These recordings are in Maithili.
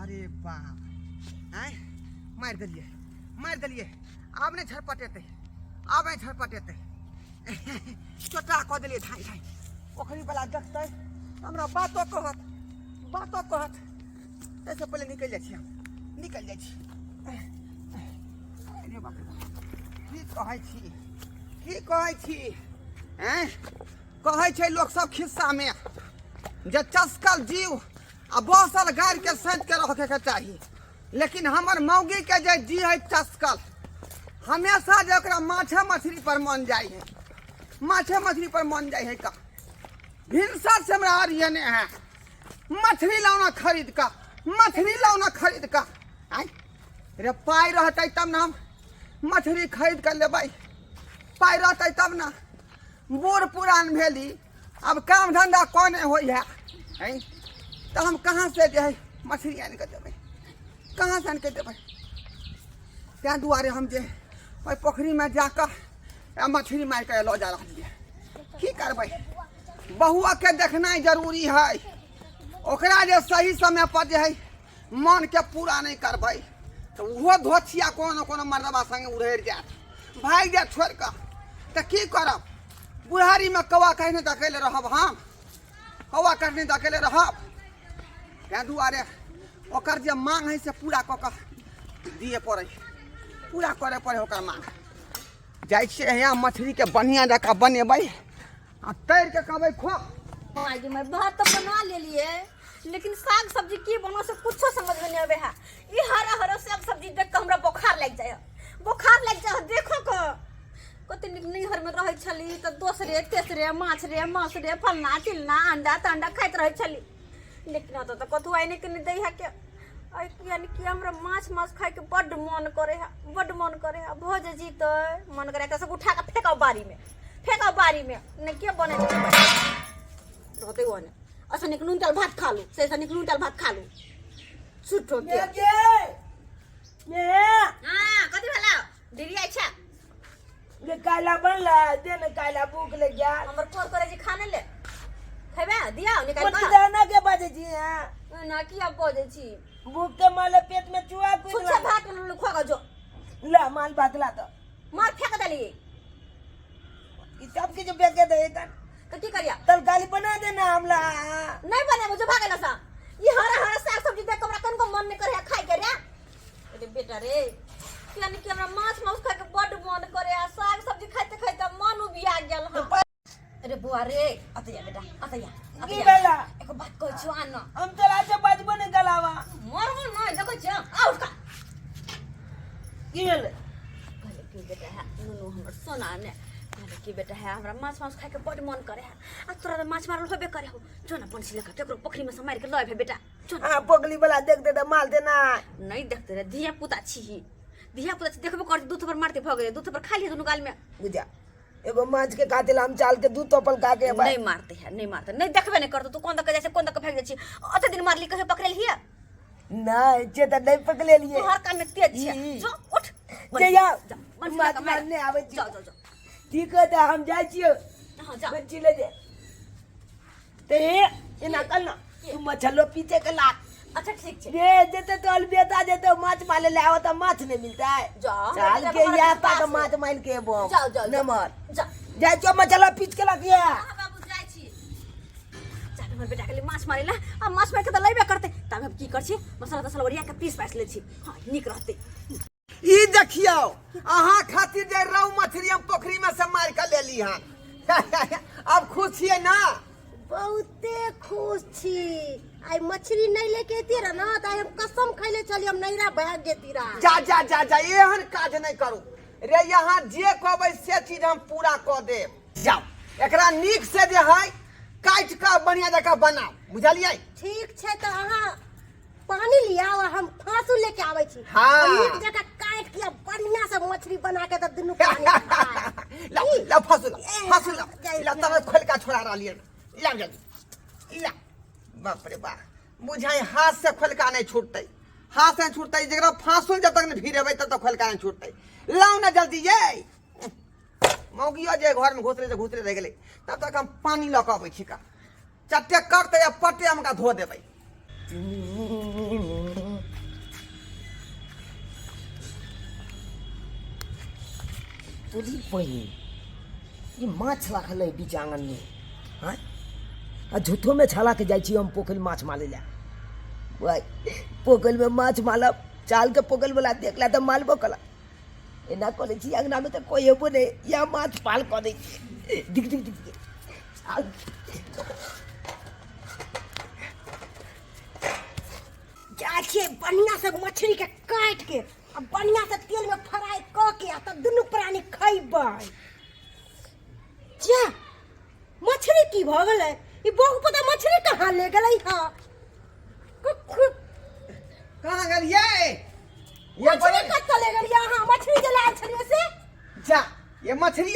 अरे बाप, आँय, मारि देलियै, मारि देलियै। आब नहि छटपटेतै, आब नहि छटपटेतै। चोटा कऽ देलियै धाँइ धाँइ। पोखरि वाला देखतै, हमरा बातो कहत, बातो कहत। ताहिसँ पहिले निकलि जाइ छी, हम निकलि जाइ छी। अरे बाप रे बाप, की कहै छी, की कहै छी? आँय, कहै छै लोक सब खिस्सामे जे चसकल जीव आ बसल गाड़ि के सैंत के रखे चाही, लेकिन हमर मौगी के जे जी है चसकल, हमेशा जे ओकरा माछे मछली पर मन जाइ है, माछे मछली पर मन जाइ है। का भिनसर से हमरा अरियने है, मछली लाना खरीद का, मछली लाना खरीद का। आय रे, पाइ रहतै तब ने हम मछली खरीद कर लेबै, पाइ रहतै तब ने। बूढ़ पुरान भेली, अब काम धंधा कोने होइ है, हैं, तऽ हम कहाँ से जे है मछली आनि कऽ देबै, कहाँ से आनि कऽ देबै? ताहि दुआरे हम जे ओहि पोखरिमे जा कऽ आ मछली मारि कऽ लऽ जा रहलियै। की करबै, बहुआके देखनाइ जरूरी है। ओकरा जे सही समय पर जे है मनके पूरा नहि करबै तऽ ओहो धोछिया कोनो कोनो मर्दबा सङ्गे उड़ैड़ जायत, भागि जायत छोड़ि कऽ। तऽ की करब, बुढ़ारीमे कौआ कहने तऽ अकेले रहब हम, कौआ कहने तऽ अकेले रहब। ताहि दुआरे ओकर जे मांग है से पूरा कऽ कऽ दिए पड़ै, पूरा करय पड़ै ओकर मांग। जाइ छियै यहाँ मछलीके बढ़िआँ जकाँ बनेबै आ तैर के कहबै खो। आगे मैं भात तो बना लेलिए, लेकिन साग सब्जी की बना से कुछो समझ में नहीं आवे है। ई हरा हरा साग सब्जी देख के हमरा बुखार लग जाए, बुखार लग जाए। देखो को कते निक नैहर में रहै छली तऽ दोसरे तेसरे माछ रे मांस रे फलना चिलना अंडा तंडा खाइत रहै छली, लेकिन ओतऽ तऽ कतहु आइ नहि कनि दै है के। यानी कि हमरा माछ मांस खाइके बड्ड मन करे है, बड्ड मन करे है। भऽ जे जीतै मन करे सब उठा के फेंकब बाड़ी में, फेंकब बाड़ी में। नहि के बने रहते ओने अच्छा निक नून तेल भात खा लू से ऐसा निक नून तेल भात खा लू छुट्टो के। हाँ, कथी भेला दीदी? अच्छा। ये काला बनला दे ने, काला भूख लग गया। हमर फोन करे जी खाने ले खेबे दिया निकाल कुछ का दाना के बाजे जी। हां। ना की अब बजे छी? भूख के माले पेट में चूहा कूद। छुच्छा भात बनल खुआ के जो। ला माल भात ला तो। मार फेंक देली। ई सब के जो फेंके दे कन। तो की करिया? तरकारी बना देना हमला। नहीं बने मुझे भागेला सा। ये हरा हरा साग सब्जी देख के हमरा कनको मन नहीं करे खाए के रे। अरे बेटा रे, यानी कि हमरा माछ मांस खाए के बड्ड मन करे आ साग सब्जी खाइते खाइते मन उबिया गेल हन। अरे बुआ रे, अतया बेटा, अतया। की भेला? एको बात कहै छियौ, आन न। हम तोरा से बचबो नहीं गलावा। मरबो नहीं, देखै छियौ, आ उठ का। की भेलै? कहले की बेटा है, नुनू हमर सोना ने। कहले की बेटा है, हमरा माछ मांस खाए के बड्ड मन करे है। आ तोरा तऽ माछ मारल होबे करे हो। जो ना बंसी लऽ के केकरो पोखरी में से मारि के लऽ अयबे बेटा। जो ना। हाँ, पोखरी वाला देख दे माल देना। नहीं देखते रे, धिया पुता छी, धिया पुता छी, देखबो करते दू थप्पड़ मारते भऽ गेलै, दू थप्पड़ खा लियै दुनू गाल में। बुझा एगो माछ के खातिर हम चाल के दू तोपल खा के नहीं मारते है, नहीं मारते, नहीं देखबे नहीं करते। तू कोन दक जाइ छै, कोन दक भागि जाइ छी? अते दिन मारली, कहियो पकड़ेलही? नहीं, जे त नहीं पकड़ेलिए। तू हर काम में तेज छै। ई। जो उठ। जे या, जा, बंसी माछ लऽ कऽ मार। मारने आबै छी। जाओ जाओ जाओ। ठीक है, त हम जाइ छियो। हाँ, जा। बंसी ले जे ते एना कर ना, तू मछलो पीछे के लाग। अच्छा, ठीक छै। रे जेते तो अलबेता जेते माछ मारे ले आवता, माछ नहीं मिलता है। जा, चाल हमरा के बेटा या बड़ा ता पास है। माछ मार के एबो। जाओ, जाओ, जाओ। नमर जा। जाइ छो मछलो पीछ के लाग। हाँ, बाबू, जाइ छी। जा हमर बेटा के लिए माछ मारे ला। आ माछ मार के तऽ लेबे करते, तब हम की कर छी, मसाला तसाला ओरिया के पीस पास ले छी। हाँ, नीक रहते। ई देखियौ, अहाँ खातिर जे रहु मछली हम पोखरी में से मारि के लेली हन। अब खुश छियै ना? बहुते खुश छी। आइ मछली नहीं लेके अयती रह ना तऽ आइ हम कसम खैले छली, हम नैहरा भागि जेती रह। जा जा जा जा, एहन काज नहीं करू रे। यहाँ जे कहबै से चीज हम पूरा कऽ देब। जाओ, एकरा नीक से जे है काटि कऽ बढ़िया जकाँ बनाउ, बुझलियै? ठीक छै, तऽ अहाँ पानी लियाओ, हम फांसू लेके आबै छी। हाँ। आ नीक जकाँ काटि के बढ़िया से मछली बना के तब दुनू प्राणी खायब। ला ला, फांसू ला, फांसू ला। जाइ ला। छी। तब खोल के छोड़ा रहलियै, ला जल्दी ला। बाप रे बाप, बुझाइ हाथ से खोलका नहीं छूटतै, हाथ से छूटतै जकरा फांसुल जब तक नहीं भिड़ेबै तब तक खोलका नहीं छूटतै। लाउ ना जल्दी। ये मौगियो जे घर में घुसले से घुसले रहि गेलै, तब तक हम पानी लऽ कऽ अबै छी का। चट्टे करतै आ पट्टे हम धो देबै। तोरी बहिन ई माछ राखल है बीच आंगन में आँय आ झूठो में छाला के जाइ छी हम पोखरि माछ मारै लए भाइ पोखरिमे माछ मारब चाल के पोखरि वाला देखला तऽ मारबो कला एना कऽ लै छी अङ्गनामे तऽ कोइ हेबो नहि इएह माछ पाल कऽ दै छी दिख दिख दिख दिख। जाइ छियै बढ़िआँ से मछली के काटि के आ बढ़िआँ से तेल में फ्राई कऽ के आ तब दुनू प्राणी खैबै। जा, मछली की भऽ गेलै? ई बहु पता मछली कहाँ ले गेलै? हाँ, कहाँ गेलियै ये? मछली कतऽ ले गेलियै अहाँ? मछली जे लायल छलियै से। जा, ये मछली,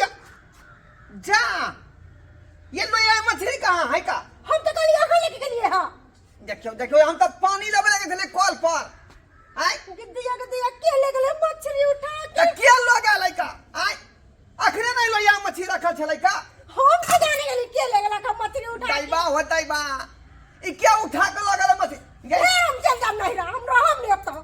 जा, ये लो, ये मछली कहाँ है का? हम तऽ कहलियै अहाँ लेके गेलियै हँ। देखियौ देखियौ, हम तऽ पानी लेबे लगे छलियै कल पर। आय दिया के दिया, के ले गेलै मछली उठा के? तऽ के लऽ गेलै का? आय, अखने नहि लोहिया मछली रखल छलै का? हम की जाने गेली के ले गेला का मछली उठा के। दैबा हो दैबा, ई के उठा के लऽ गेलै मछली? गे। हे, हम चल जाब नहिरा, हम रहब नहि एतऽ,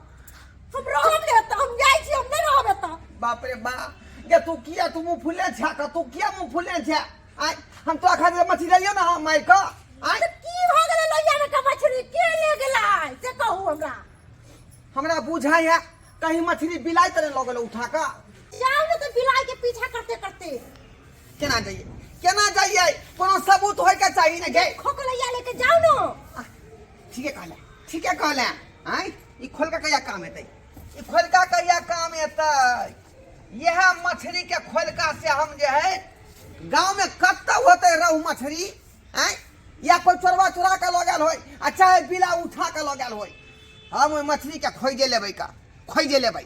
हम रहब नहि एतऽ, हम जाइ छी, हम नहि रहब एतऽ। बाप रे बाप, गे तू किया तू मुँह फुले छा का? तू किया मुँह फुले छा? आय, हम तो खातिर मछली लेलियो ना हम मारि कऽ। आय, तऽ की भऽ गेलै लोहिया में का मछली के ले गेलै से कहू हमरा। हमरा बुझाइ है कहीं मछली बिलाइ तऽ नहि लऽ गेलै उठा कऽ। जाउ ने तऽ बिलाइ के पीछा करते करते। केना जाइए, केना जाइए? कोनो सबूत होय के चाही ने गे। खोकलैया लेके जाउ ने। ठीके कहले, ठीके कहले। आय, ई खोलका कहिया काम हेतै? ई खोलका कहिया काम हेतै? यह मछली के खोलका से हम जे है गांव में कतौ होतै रहू मछली, आय, या कोई चोरवा चोरा के लऽ गेल होय आ चाहे बिला उठा के लऽ गेल होय, हम ओहि मछली के खोजे लेबै का, खोजे लेबै।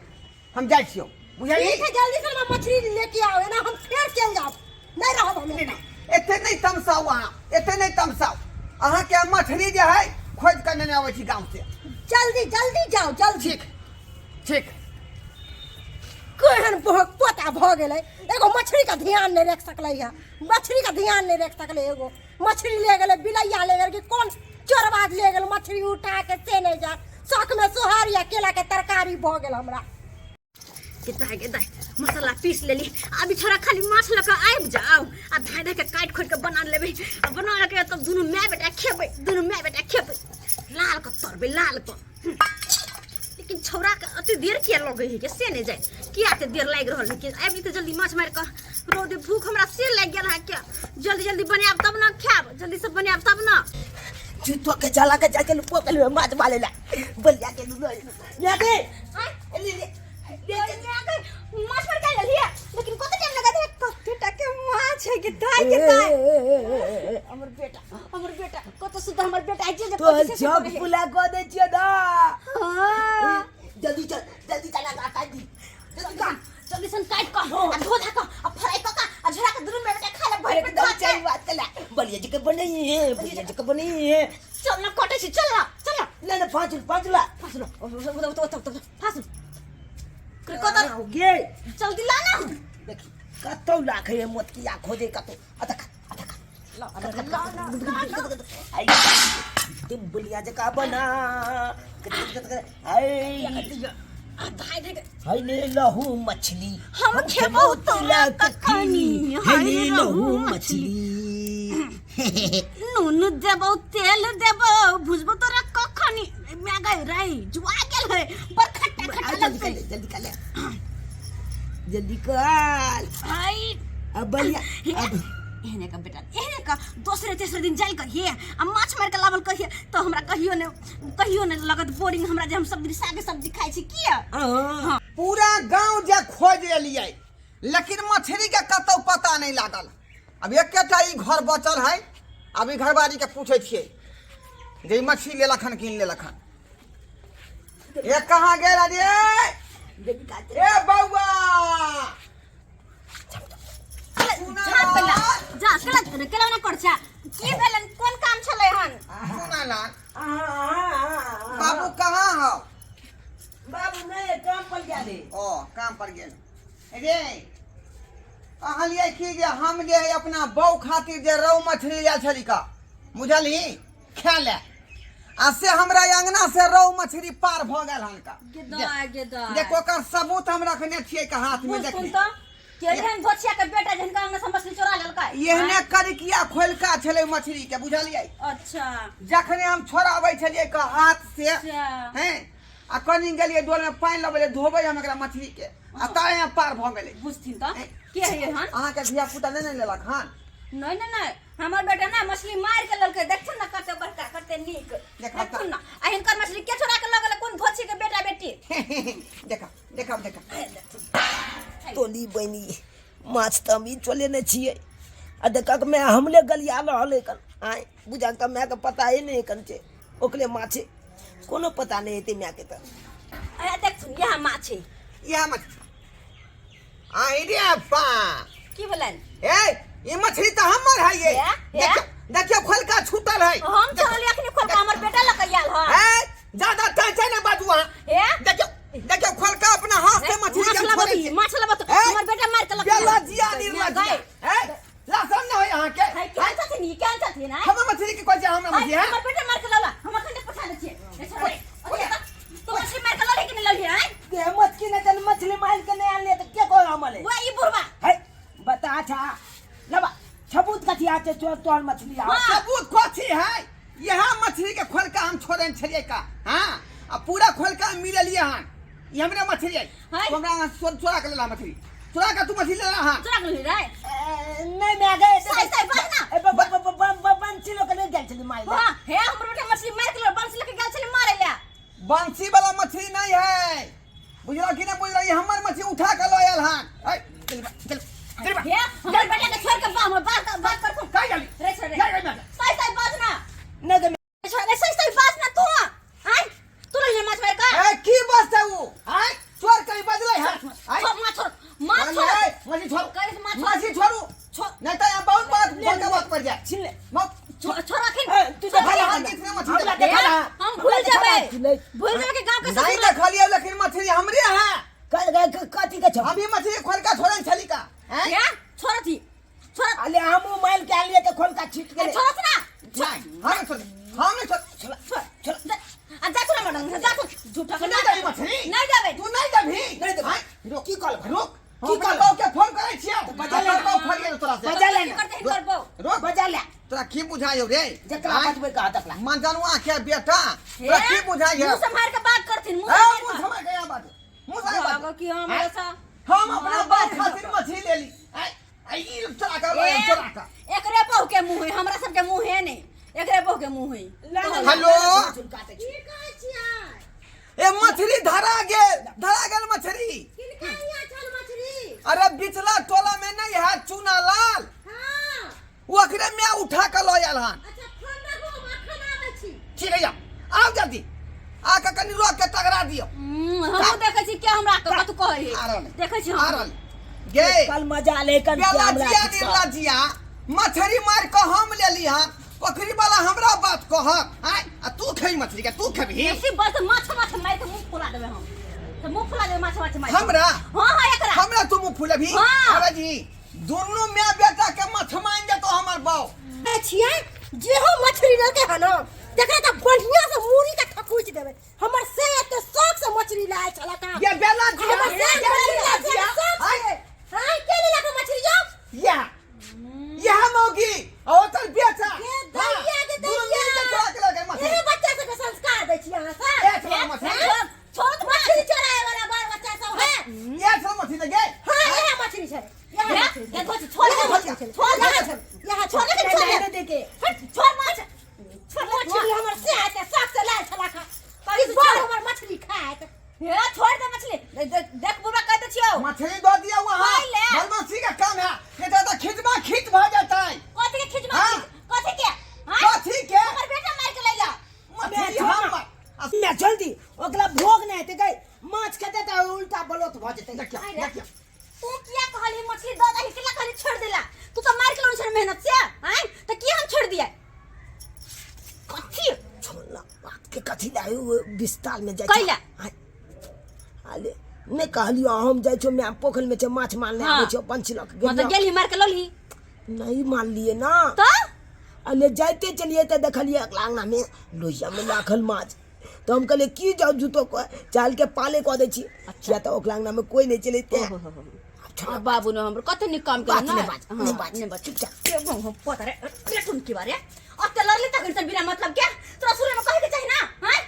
हम जाइ छियौ, बुझलियै? ठीक है, जल्दी से हमरा मछली लेके आओ, एना हम फेर चल जाब, नहीं रहब हम एतऽ। एते नहि तमसाउ अहाँ, एते नहि तमसाउ। अहाँके हम मछली जे है खोजि कऽ नेने अबै छी गाँव से। जल्दी जल्दी जाओ, जल्दी। ठीक ठीक। केहन पोता भऽ गेलै, एगो मछली का ध्यान नहीं रख सकलै है, मछली का ध्यान नहीं रख सकलै। एगो मछली ले गेलै, बिलैया ले गेल कि कौन चोरबाज ले गेल मछली उठा के से नहीं जा। शौक में सोहारी आ केला के तरकारी भऽ गेल हमरा। के दाय के दाय, मसाला पीस लेली। अभी छोरा खाली माछ लऽ कऽ आबि जाओ आ धाय धाय के काटि खोटि के बना लेबै आ बना के तब दुनू माय बेटा खेबै, दुनू माय बेटा खेबै। लाल के तरबै, लाल के। लेकिन छौड़ा के अते देर किया लगै है के से नहि जाय, किया एते देर लागि रहल है के? आबि जेतै जल्दी माछ मारि कऽ। रौदे भूख हमरा से लागि गेल है के जल्दी जल्दी बनायब तब ने खायब, जल्दी से बनायब तब ने। झूठो के चला के जाके पोखरि में माछ मारे ला बलिया के ले के आँय? ले ले। माछ मार के लेलियै, लेकिन कते टाइम लगा दे? कते टा के माछ है के दाय के दाय। हमर बेटा, हमर बेटा कत सुन्दर, हमर बेटा जे जे तो कथी से सब करे है। पुला कऽ दै छियै ना। हाँ। जल्दी चल, जल्दी चला, काट दी जल्दी। जल्दी जल्दी सन काट कऽ आ धो धा कऽ आ फ्राई कऽ कऽ आ झोरा के दुनू बेटा खा ले भरि पेट एकदम भात। सही बात कला, बलिया जी के बनी है, बलिया जी के बनी है। चल ना, कटे छी, चल ना, चल ना। ना ना, पाँच पाँच ला। फांस लो, ओ ओ ओ फांस कत। हो गे। जल्दी ला ना। देखी कतौ लाख है मोतकिया खोजे कतौ अतक अतक। ला ला ला ला। आई तुम बलिया जका बना आई। आ धाय धाय के। हाय ले लहू मछली, हम खेबौ तोरा कखनी, हाय ले लहू मछली। नून देबौ, तेल देबौ, भुजबौ तोरा कखनी। मैं गई रही जुआ गेल है, बड़ खट्टा खट्टा जल्दी कर लगतै। ले, जल्दी कर ले, जल्दी कर। आई। अब बलिया अब एहने का बेटा, एहने का दोसरे तेसरे दिन जाइल कहिए आ माछ मारि के लावल कहिए तो हमरा कहियो ने कहियो ने लगत बोरिंग हमरा जे हम सब दिन सागे सब्जी खाइ छी किया। हाँ। पूरा गांव जे खोज एलियै लेकिन मछली के कतौ पता नहीं लागल। अब एकेटा ई घर बचल है, अब ई घरवाली के पूछै छियै जे ई मछली लेलक हन कि नहि लेलक हन। ए कहाँ गेल रे? ए बौआ, सुना। जा पहिला जा, केला केला ना कर छा, की भेलन? कोन काम छलै हन? सुना लाल बाबू कहाँ हो? बाबू नहीं, काम पर गया रे। ओ काम पर गेल रे। कहलियै कि जे हम जे है अपना बहू खातिर जे रहु मछली लेल छली का बुझलही खाय ले आ से हमरा अंगना से रहु मछली पार भऽ गेल हन का। गेदा गेदा। देखो ओकर सबूत हम रखने छियै का हाथ में। बोल देखने सुन। के एहन धोछिया के बेटा जिनका अंगना से मछली चोरा लेलकै? एहने करिकिया खोलका छलै मछली के, बुझलियै? अच्छा। जखने हम छोड़ाबै छलियै के हाथ से, अच्छा। हैं, आ कनी गेलियै डोल में पानि लबै लए, धोबै हम एकरा मछली के, आ ताए पार भऽ गेलै। बुझथिन तऽ के है एहन? अहाँके धिया पुता नहि ने लेलक हन? नहीं नहीं नहीं, हमर बेटा ना मछली मार के ललकै। देखथुन ना कते बड़का, कते नीक। देखा। देखथुन ना, आ हिनकर मछली के चोरा के लऽ गेलै? कोन धोछी के बेटा बेटी? देखा देखा देखा। टोली बनी माछ तऽ हम ई चलेने छियै आ देखक माय हमले गलिया रहल एखन। आँय बुझाक तऽ मायके पता ही नहि एखन छै ओकरे माछे, कोनो पता नहि हेतै मायके तऽ। अरे देखथुन, इएह माछ है। इएह मछली? आई रे अब्बा। की भेलनि? ए, ई मछली तऽ हमर है ये। हे? देखियौ देखियौ, खोलका छूटल है। हम चलली अखनी खोलका, हमर बेटा लऽ के आयल हन। ए, ज्यादा टाइट ने बाजू अहाँ। हे? देखियौ देखियौ, खोलका अपना हाथ से मछली माछ के लबत छोड़ै छै। माछ लबत। ए? हमर बेटा मार के लऽ के आयल। बेलजिया निर्लजिया। ए, लसन न होय अहाँके। है, केहन छथिन ई? केहन छथिन, आँय? हमर मछली के कहै छै हमरा मछली है? हमर बेटा मार के लौला, हम अखन तक पठा दै छियै। ए, छोड़ रे। ओते तऽ तो मछली मार के लौले कि नहि लौलियै, आँय? के मछली नहि तन मछली मारि के नहि आनले तऽ के कहल हमर? वएह ई बुढ़बा। है बता। अच्छा लबा छबूत कथी आते तोहर तोहर मछली आ? हाँ। सबूत कथी है? यहाँ मछली के खोलका हम छोड़े छलियै का, हाँ, आ पूरा खोलका मिललियै हन। ई हमरे मछली है। है? तू हमरा यहाँ चोरा के लेला मछली, चोरा के तू मछली लेला हन। चोरा के लेली रे? नहि माय गे। सही सही बात ना। ए, ब- ब- ब- ब- ब- बंसी लोग नहि गेल छली मारि लए। हाँ, हे, हमर बेटा मछली मार के लौला, बंसी लके गेल छली मारे ला। बंसी वाला मछली नहीं है, बुझलो कि नहीं बुझलो? ई हमर मछली उठा के लऽ आयल हन। ऐ, चल बा, चल चल बा। हे, हमर बेटा के छोड़ के बा हमर बात बात कर। काहे गेली? रे छोड़ रे। जा, जा, जा। सही सही बात ना। नहि गे। छोड़ रे, सही सही बात ना तू। आय तू लले माछ मार का। ए, की बजतै उ? आय चोर कहीं बजलै हन? आय छोड़ माछ, छोड़ माछ, छोड़। ए, मछली छोड़ू। करे माछ छोड़। मछली छोड़ू। छोड़। नहीं तो यहाँ बहुत बात बड़का बात पड़ जाए। छीन ले। मत छोड़ छोड़ अखिन। ए, तू छोड़। देखा भला ला। हम कितने मछली हमरा देखा देखा ला। हम भूल हमरा देखा ला, जेबै। तू ले। भूल जेबै कि गांव के नहीं ससुर देखलिए, लेकिन मछली हमरे है। कथी के छौ? अभी मछली खोलका छोड़न छली का हैं? हे, छोड़ थी, छोड़। अले हमहूँ मारि के आलिए तऽ खोलका छीट गेलै। छोड़ ना। नहीं, हम नहीं छोड़, हम नहीं छोड़। छोड़ छोड़ जा, आ जा छोड़ मैडम, जा तू झूठा के। तू नहीं देबी मछली? नहीं देबै। तू नहीं देबी? नहि देबै। हैं? रुक। की कहल? रुक। की की कहल? कहल के फोन करै छियै? बजा ले। बजा फोन गेल तोरा से। बजा ले की ना। करते हिनकर बहू? रुक। बजा ले। तोरा की बुझाइयो रे? जकरा आँय? बजबै कहा तकला। मजनुआ के बेटा, तोरा की बुझाइयो? मुंह संभार के बात करथिन, मुंह ए, संभार मुंह के। संभार के बात, मुंह संभार के भागो बात। कि हम आँय? ऐसा हम अपना बाप खातिर मछली ले ली। आँय, आँय, ई चोरा के लऽ आयल, चोरा के। एकरे बहू के मुंह है, हमरा सबके मुंह है नहीं, एकरे बहू के मुंह है। हेलो? हेलो। की कहै छियै? ए, मछली धरा गेल, धरा गेल मछली। किनका हियाँ छल मछली? अरे बिचला टोला में नहीं है चूना लाल? हाँ। ओकरे में उठा के लऽ आयल हन। अच्छा, फोन राखू, हम अखन आबै छी। ठीक है, आउ जल्दी, आके कनि रोक के तगड़ा दियौ। हमहूँ देखै छी के हमरा के कतौ कहै आ है। रहल। देखै छी आ हम। रहल गे। कल मजा ले कन बेला हमरा जिया किछु कह। निर्ला जिया, मछली मार के हम लेली हन, पोखरी वाला हमरा बात कहक? आय, आ तू खेबी मछली के? तू खेबी? बेसी बस माछ माछ मारि के मुंह फुला देबै हम तऽ, मुंह फुला देबै माछ माछ मारि के। हमरा? हाँ हाँ, एकरा। हमरा तू मुंह फुलेबी? हाँ। अरे जी, दुनू माय बेटा के माछ मांग जेतो हमर बाप। कहै छियै, जेहो मछली लेलकै हन तकरा तऽ बढ़िआँ से मूड़ी के थकुचि देबै। हमर से एते शौक से मछली लायल छलक हँ। ये बेला जिया, हमर से ये मछली बेला लायल छलक जिया, शौक आय। से। हाँ, के लेलक हँ मछली यौ? यह मौगी और ओकर बेटा। गे दैया, गे दुनू मिल के दैया। चोरा के लऽ गेल मछली। एहने बच्चा सबके संस्कार दै छी अहाँ सब? ए, छोड़ मछली। हैं? छोड़ तऽ माछ। मछली चोराए वाला बाल बच्चा सब है। ये छोड़ मछली दे गे। हाँ, इएह मछली छै, इएह हे, मछली छै। देखो छी, छोड़ इएह दे। मछली छै। छोड़ दे। इएह छै, इएह छोड़ दे, छोड़ दे। नहि देके। हट, छोड़ माछ, छोड़ दे। मछली हमर से हेतै, शौक से लायल छलक हँ। कहियो ई बड़ छोड़। हमर मछली खाएत। हे, छोड़ दे मछली। देख बुढ़बा, कह दे छियौ। मछली दऽ दियौ अहाँ। पहिले। बदमाशी के काम है, नहीं तो खिचबा खींच भऽ जेतै। कथी के खिचबा? हाँ? कथी के? हाँ? कथी के? हमर बेटा मार के लैला। मछली हमर। मैं जल्दी ओकरा भोग नहि हेतै गै, माछ खेतै तऽ उल्टा बलोत भऽ जेतै। देखियौ। अरे। देखियौ। तू किया कहली मछली दऽ दही? केला कहली छोड़ देला? तू तो मार के लौन छे मेहनत से आय, त की हम छोड़ दिया कथी? छोड़ना बात के, कथी ला ओ विस्तार में जाइ? कैला? अरे नहि कहलियो, हम जाइ छौ, मैं पोखरि में छै माछ मारने। हाँ। आबै छौ पंछी लऽ के। मतलब गेली मार के लौली? नहीं मारलिए ना। तो अले जाइते चलिए तऽ देखलिए अगला अंगना में लोहिया में राखल माछ, तऽ हम कहलिए की जाउ जूतो को चाल के पाले कऽ दै छी, किया तऽ ओकरा अंगना में कोई नहि चले। तें आब छोड़ हाँ, बाबू ने हमरो कते नीक काम बात केलक नहि ने बाज, हाँ, नहि बाज, नहि बाज। चुपचाप। के गो पोता रे रे सुन के बारे अते लड़ले तखन से बिना मतलब के तोरा सुरे में कहे के चाही ना हैं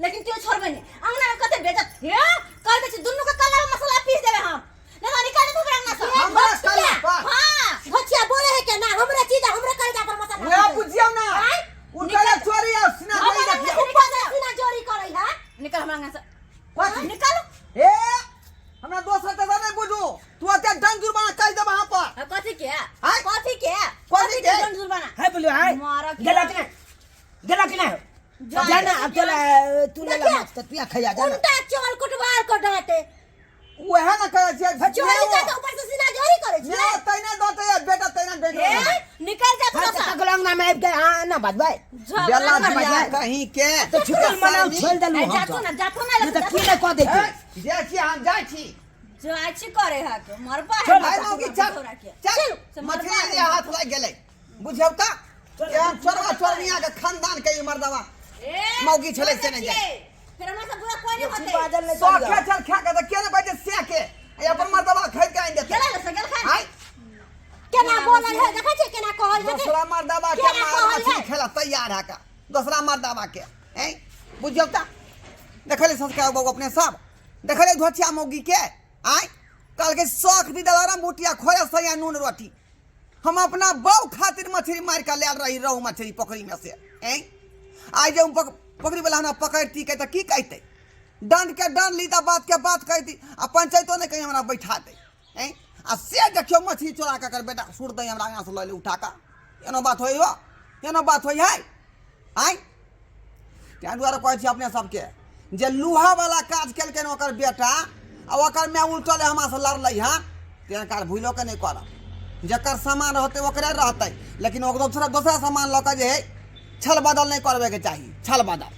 लेकिन तू छोड़बे नहीं अंगना में कते बेजत हे कर दे छी दुन्नू के कला में मसाला पीस देबे हम नहीं तो निकाल दे हमरा अंगना से हमरा कला पर? हां भचिया बोले है के ना हमरा चीज हमरा कलेजा पर मसाला वएह बुझियौ ना आँय? ओ कहले चोरी आ सीना हमरा जोरी देखियौ ऊपर से सीना जोरी करै है निकल हमरा अंगना से कथी? निकल ए हमरा दोसर तेसर नहि बुझू तू ओते डंग जुर्माना कहि देब अहाँ पर हाँ, कथी के आँय? कथी के कथी के? दंड जुर्माना है बोलियो है मारा के- गेला कि नहीं गेला कि नहीं जा- जाना अब चल तू ले ला देखिए। माछ त तू खैया जाना उल्टा चोर कुटवार को डांटे वएह ने कहै छियै चोरी करके ऊपर से सीना जोरी करै न्याय छियै तैना दतै आ बेटा तैना डंग ए निकल जा हाँ थोड़ा तो सा ककरो अंगना में आबि के हाँ ना बाजबै झगड़ा बेला कर जिया जा। कहीं के तो छुटल मनाउ छोड़ देलू ए, हम जातो ना जातो ना नहीं तो की नहीं कह देती ए, जाइ छी हम जाइ छी जाइ छी करे हा के मरबा है चल, आइ मौगी चल तोरा के। चल से मरबा मछली है। ले हाथ लागि गेलै बुझियौ तऽ एहन चोरवा चोरनिया के खानदान के ई मर्दवा ए, मौगी छलै से नहि जाइ। फिर हमरा से बुरा कोई नहीं होते बाजल नहीं सौखे चल खा के तऽ के ने बाजै से के आ अपन मर्दवा खरीद के आनि देतै गेला से गेल खा आइ केना बोलल है देखै छियै केना कहल है दोसरा मर्दवा के केना मार कहल मछली है? खेला तैयार है का दोसरा मर्दवा के हैं बुझियौ तऽ देखले संस्कार बाबू अपने सब देखले धोचिया मौगी के आइ कहलकै शौख दी दलारा बुटिया खोया सैया नून रोटी हम अपना बहू खातिर मछली मारि कऽ लायल रही रहू मछली पोखरिमे से ऐं आइ जे पोखरि वाला हमरा पकड़ती के तऽ की कहतै दंड के दंड ली तऽ बात के बात कहती आ पंचायतो नहि कहीं हमरा बैठा दै ऐं आ से देखियौ मछली चोरा कऽ एकर बेटा सुर दै हमरा यहाँ से लऽ ले उठा कऽ एनो बात होइ हो एनो बात होइ है आँय ताहि दुआरे कहै छी अपने सबके जे लोहावला काज केलकै ओकर बेटा आ ओकर माय उलटल हमरासँ लड़लै हँ तेहन काज भूलो के नहि करब जकर सामान रहतै ओकरे रहतै लेकिन ओकर दोसरा दोसरा सामान लऽ कऽ जे हइ छल बदल नहि करबैके चाही छल बदल।